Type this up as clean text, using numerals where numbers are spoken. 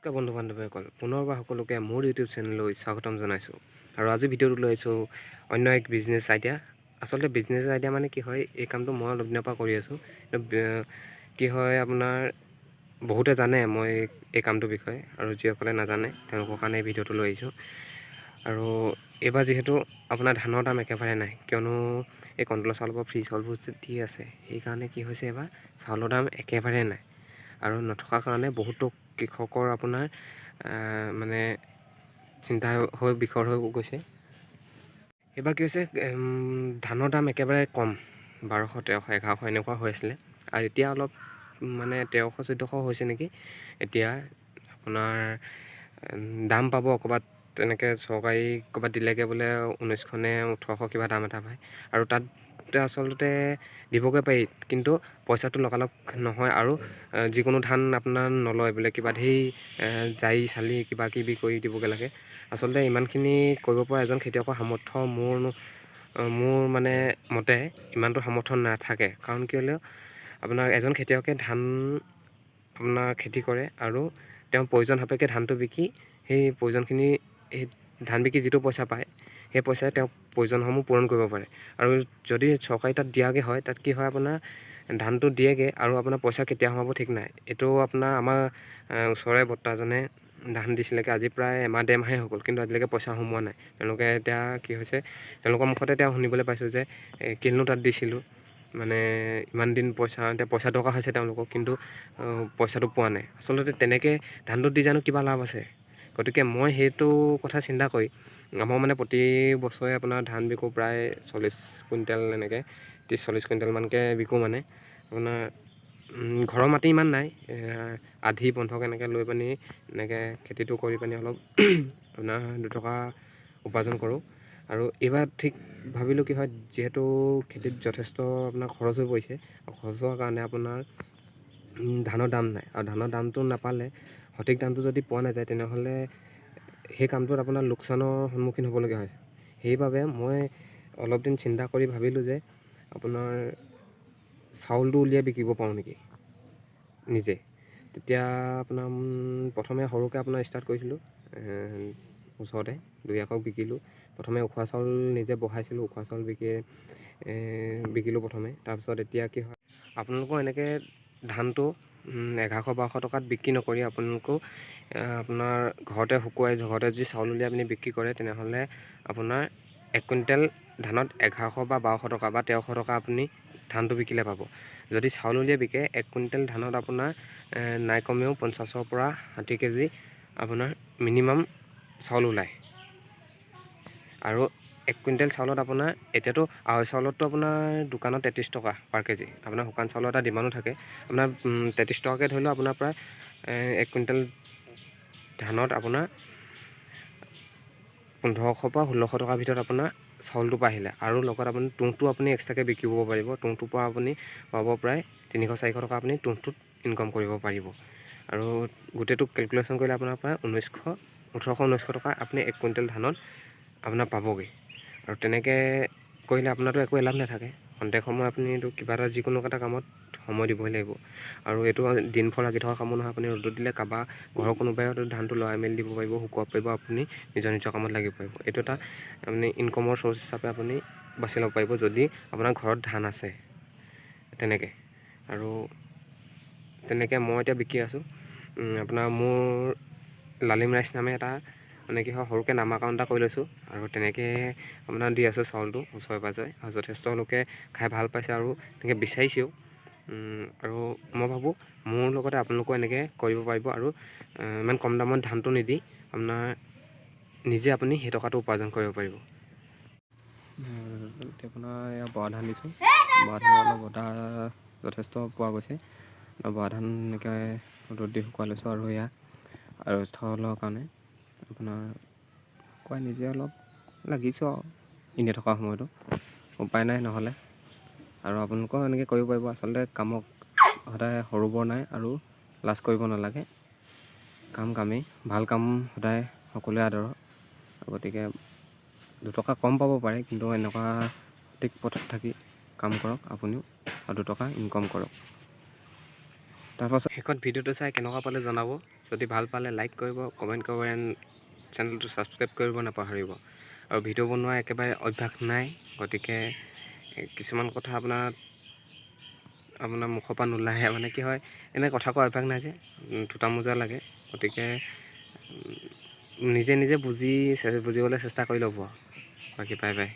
নমস্কাৰ বন্ধু বান্ধৱীসকল, পুনৰবাৰ সকলোকে মোৰ ইউটিউব চেনেললৈ স্বাগতম জনাইছোঁ। আৰু আজি ভিডিঅ'টো লৈ আহিছোঁ অন্য এক বিজনেছ আইডিয়া। আচলতে বিজনেছ আইডিয়া মানে কি হয়, এই কামটো মই অলপ দিনৰ পৰা কৰি আছোঁ। কি হয়, আপোনাৰ বহুতে জানে মই এই কামটোৰ বিষয়ে আৰু যিসকলে নাজানে তেওঁলোকৰ কাৰণে এই ভিডিঅ'টো লৈ আহিছোঁ। আৰু এইবাৰ যিহেতু আপোনাৰ ধানৰ দাম একেবাৰে নাই, কিয়নো এই কণ্ট্ৰলৰ চাউলৰ পৰা ফ্ৰী চাউলবোৰ দি আছে, সেইকাৰণে কি হৈছে, এইবাৰ চাউলৰ দাম একেবাৰে নাই। আৰু নথকাৰ কাৰণে বহুতো কৃষকৰ আপোনাৰ মানে চিন্তা হৈ বিখৰ হৈ গৈছে। এইবাৰ কি হৈছে, ধানৰ দাম একেবাৰে কম, 1200, 1300, 1100 এনেকুৱা হৈ আছিলে। আৰু এতিয়া অলপ মানে 1300, 1400 হৈছে নেকি। এতিয়া আপোনাৰ দাম পাব ক'ৰবাত তেনেকৈ চৰকাৰী ক'ৰবাত দিলেগৈ বোলে 1900 নে 1800 কিবা দাম এটা পায়। আৰু তাত আচলতে দিবগৈ পাৰি, কিন্তু পইচাটো লগালগ নহয়। আৰু যিকোনো ধান আপোনাৰ নলয় বোলে, কিবা ধেৰ জাৰি চালি কিবা কিবি কৰি দিবগৈ লাগে। আচলতে ইমানখিনি কৰিব পৰা এজন খেতিয়কৰ সামৰ্থ্য মোৰ মানে মতে ইমানটো সামৰ্থ্য নাথাকে। কাৰণ কেলৈ, আপোনাৰ এজন খেতিয়কে ধান আপোনাৰ খেতি কৰে আৰু তেওঁ প্ৰয়োজন সাপেক্ষে ধানটো বিকি সেই প্ৰয়োজনখিনি, সেই ধান বিকি যিটো পইচা পায়, সেই পইচাৰে তেওঁ প্ৰয়োজনসমূহ পূৰণ কৰিব পাৰে। আৰু যদি চৰকাৰী তাত দিয়াগৈ হয়, তাত কি হয়, আপোনাৰ ধানটো দিয়েগৈ আৰু আপোনাৰ পইচা কেতিয়া সোমাব ঠিক নাই। এইটো আপোনাৰ আমাৰ ওচৰৰে বৰ্তাজনে ধান দিছিলেগৈ, আজি প্ৰায় এমাহ 1.5 মাহে হৈ গ'ল, কিন্তু আজিলৈকে পইচা সোমোৱা নাই। তেওঁলোকে এতিয়া কি হৈছে, তেওঁলোকৰ মুখতে এতিয়া শুনিবলৈ পাইছোঁ যে কেলৈনো তাত দিছিলোঁ, মানে ইমান দিন পইচা, এতিয়া পইচা দৰকাৰ হৈছে তেওঁলোকক, কিন্তু পইচাটো পোৱা নাই। আচলতে তেনেকৈ ধানটো দি জানো কিবা লাভ আছে? গতিকে মই সেইটো কথা চিন্তা কৰি আমাৰ মানে প্ৰতি বছৰে আপোনাৰ ধান বিকোঁ প্ৰায় 40 কুইণ্টেল, এনেকৈ 30 40 কুইণ্টেলমানকৈ বিকোঁ। মানে আপোনাৰ ঘৰৰ মাটি ইমান নাই, আধি বন্ধক এনেকৈ লৈ পানি এনেকৈ খেতিটো কৰি পানি অলপ আপোনাৰ দুটকা উপাৰ্জন কৰোঁ। আৰু এইবাৰ ঠিক ভাবিলোঁ, কি হয়, যিহেতু খেতিত যথেষ্ট আপোনাৰ খৰচ হৈ পৰিছে, খৰচ হোৱাৰ কাৰণে আপোনাৰ ধানৰ দাম নাই। আৰু ধানৰ দামটো নাপালে, সঠিক দামটো যদি পোৱা নাযায়, তেনেহ'লে সেই কামটোত আপোনাৰ লোকচানৰ সন্মুখীন হ'বলগীয়া হয়। সেইবাবে মই অলপ দিন চিন্তা কৰি ভাবিলোঁ যে আপোনাৰ চাউলটো উলিয়াই বিকিব পাৰোঁ নেকি নিজে। তেতিয়া আপোনাৰ প্ৰথমে সৰুকৈ আপোনাৰ ষ্টাৰ্ট কৰিছিলোঁ, ওচৰতে দুই একক বিকিলোঁ। প্ৰথমে উখোৱা চাউল নিজে বহাইছিলোঁ, উখোৱা চাউল বিকিলোঁ প্ৰথমে। তাৰপিছত এতিয়া কি হয়, আপোনালোকেও এনেকৈ ধানটো 1100, 1200 টকাত বিক্ৰী নকৰি আপোনালোকেও আপোনাৰ ঘৰতে শুকুৱাই ঘৰতে যদি চাউল উলিয়াই আপুনি বিক্ৰী কৰে, তেনেহ'লে আপোনাৰ 1 কুইণ্টেল ধানত 1100 বা 1200 টকা বা 1300 টকা আপুনি ধানটো বিকিলে পাব। যদি চাউল উলিয়াই বিকে, 1 কুইণ্টেল ধানত আপোনাৰ নাই কমেও 50ৰ পৰা 60 কেজি আপোনাৰ মিনিমাম চাউল ওলায়। আৰু 1 কুইণ্টেল চাউলত আপোনাৰ এতিয়াতো আৰৈ চাউলততো আপোনাৰ দোকানত 33 টকা পাৰ কেজি। আপোনাৰ শুকান চাউলৰ এটা ডিমাণ্ডো থাকে। আপোনাৰ 33 টকাকৈ ধৰি লওক, আপোনাৰ প্ৰায় 1 কুইণ্টেল ধানত আপোনাৰ 1500 পৰা 1600 টকাৰ ভিতৰত আপোনাৰ চাউলটো পাই আহিলে। আৰু লগত আপুনি তুঁহটো আপুনি এক্সট্ৰাকৈ বিকিব পাৰিব। তুঁহটোৰ পৰা আপুনি পাব প্ৰায় 300, 400 টকা আপুনি তুঁহটোত ইনকম কৰিব পাৰিব। আৰু গোটেইটো কেলকুলেশ্যন কৰিলে আপোনাৰ প্ৰায় 1900, 1800, 1900 টকা আপুনি 1 কুইণ্টেল ধানত আপোনাৰ পাবগৈ। আৰু তেনেকৈ কৰিলে আপোনাৰতো একো এলাভ নাথাকে। খন্তেক সময় আপুনি এইটো কিবা এটা যিকোনো এটা কামত সময় দিবই লাগিব। আৰু এইটো দিনভৰ লাগি থকা কামো নহয়। আপুনি ৰ'দত দিলে কাৰোবাৰ ঘৰৰ কোনোবাই হয়তো ধানটো লৰাই মেলি দিব পাৰিব, শুকুৱাব পাৰিব, আপুনি নিজৰ নিজৰ কামত লাগিব পাৰিব। এইটো এটা আপুনি ইনকমৰ চ'ৰ্চ হিচাপে আপুনি বাছি ল'ব পাৰিব, যদি আপোনাৰ ঘৰত ধান আছে তেনেকৈ। আৰু তেনেকৈ মই এতিয়া বিকি আছোঁ। আপোনাৰ মোৰ লালিম ৰাইচ নামে এটা মানে কি হয়, সৰুকৈ নামাকৰণ এটা কৰি লৈছোঁ। আৰু তেনেকৈ আপোনাৰ দি আছোঁ চাউলটো ওচৰে পাঁজৰে আৰু যথেষ্ট লোকে খাই ভাল পাইছে আৰু তেনেকৈ বিচাৰিছেও। আৰু মই ভাবোঁ মোৰ লগতে আপোনালোকেও এনেকৈ কৰিব পাৰিব। আৰু ইমান কম দামত ধানটো নিদি আপোনাৰ নিজে আপুনি সেই টকাটো উপাৰ্জন কৰিব পাৰিব। এতিয়া আপোনাৰ এয়া বৰা ধান দিছোঁ। বৰা ধানৰ অলপ বতাহ যথেষ্ট পোৱা গৈছে। বৰা ধান এনেকৈ ৰ'দত দি শুকুৱাই লৈছোঁ। আৰু এয়া আৰু চাউলৰ কাৰণে আপোনাৰ শুকুৱাই নিজে অলপ লাগিছোঁ আৰু এনেই থকা সময়তো, উপায় নাই নহ'লে। আৰু আপোনালোকেও এনেকৈ কৰিব পাৰিব। আচলতে কামক সদায় সৰু বৰ নাই আৰু লাজ কৰিব নালাগে। কাম কামেই, ভাল কাম সদায় সকলোৱে আদৰৰ। গতিকে দুটকা কম পাব পাৰে, কিন্তু এনেকুৱা সঠিক পথত থাকি কাম কৰক আপুনিও আৰু দুটকা ইনকম কৰক। তাৰপাছত শেষত ভিডিঅ'টো চাই কেনেকুৱা পালে জনাব। যদি ভাল পালে লাইক কৰিব, কমেণ্ট কৰিব এণ্ড চেনেলটো ছাবস্ক্ৰাইব কৰিব নাপাহৰিব। আৰু ভিডিঅ' বনোৱা একেবাৰে অভ্যাস নাই, গতিকে কিছুমান কথা আপোনাৰ আপোনাৰ মুখৰ পৰা নোলায়। মানে কি হয়, এনে কথা কোৱা অভ্যাস নাই যে থোটা মোজা লাগে। গতিকে নিজে নিজে বুজিবলৈ চেষ্টা কৰি ল'ব। বাকী বাই বাই।